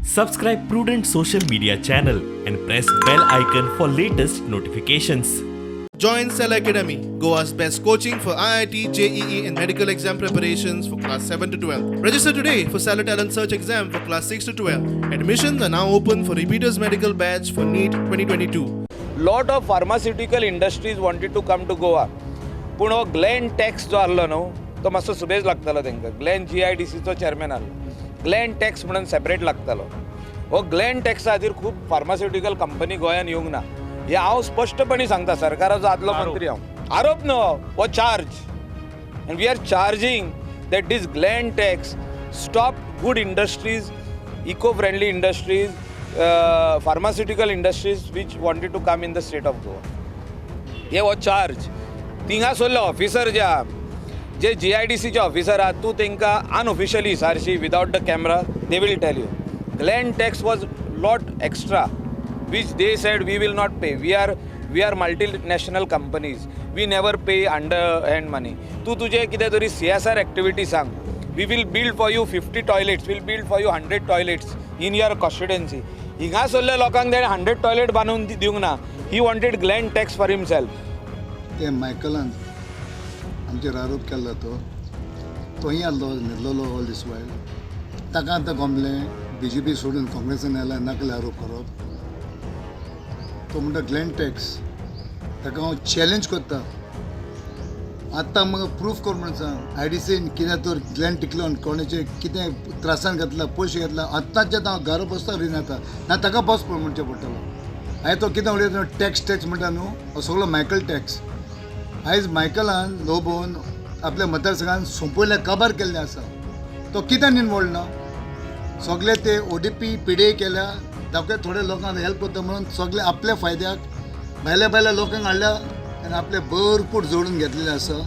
Subscribe Prudent Social Media channel and press bell icon for latest notifications. Join Cell Academy, Goa's best coaching for IIT, JEE, and medical exam preparations for class 7 to 12. Register today for Stellar Talent Search exam for class 6 to 12. Admissions are now open for repeaters medical batch for NEET 2022. Lot of pharmaceutical industries wanted to come to Goa, पूण हो Glenn tax जो आहलो न्हू, तो मातसो सुबेज लागतालो तांकां. ग्लॅन जीआयडीसीचो चॅरमॅन आहलो. ग्लॅन टॅक्स म्हणून सेपरेट लागतालो. हो ग्लॅन टॅक्सा खातीर खूब फार्मास्युटिकल कंपनी गोंयान येवंक ना, हें हांव स्पश्टपणी सांगता. सरकाराचो आदलो मंत्री हांव. आरोप न्हू हो charge, and we are charging that this Glenn tax stop good industries, eco friendly industries, pharmaceutical industries which wanted to come in the state of Goa. हे हो चार्ज. थिंगासरले ऑफिसर जे आहा, जे जीआयडीसीचे ऑफिसर आहा, तूं तांकां unofficially विचारशी, without the camera, they will tell you Glenn tax was lot extra, which they said, "We will not pay. We are multinational companies. We never pay underhand money. तूं तुजें कितें तरी CSR activity सांग. We will build for you 50 toilets, will build for you 100 toilets in your constituency." हिंगासरल्या लोकांक तेणें 100 toilet बांदून दिवंक ना. He wanted Glenn tax for himself. ते मायकलान आमचेर आरोप केल्लो. तो तोय आहलो, न्हिदलेलो ऑल दीस वायल. ताका आतां गमलें, बीजेपी सोडून काँग्रेसान आयला, नकली आरोप करप. तो म्हणटा ग्लॅन टॅक्स. ताका हांव चॅलेंज करता, आतां म्हाका प्रूफ कर म्हणून सांग, आयडीसीन कितें तर ग्लॅन टिकलोन कोणाचे कितें त्रासान घातला, पयशे घेतला. आत्ताचें हांव घरा बसता, रिन येता ना, ताका बस म्हणचें पडटलो. हांवें तो कितें उलयता, टॅक्स टॅक्स म्हणटा न्हू, हो सगळो मायकल टॅक्स. आयज मायकलान लोबोन आपल्या मतदारसंघान सोंपयल्या, काबार केल्लें आसा. तो कित्यान इनवॉल्व ना? सगळे ते ओडीपी पीडीए केल्या दाखय, थोडे लोकांक हेल्प करता म्हणून सगळे आपल्या फायद्याक भायल्या भायल्या लोकांक हाडल्या आनी आपले भरपूर जोडून घेतलेले आसा.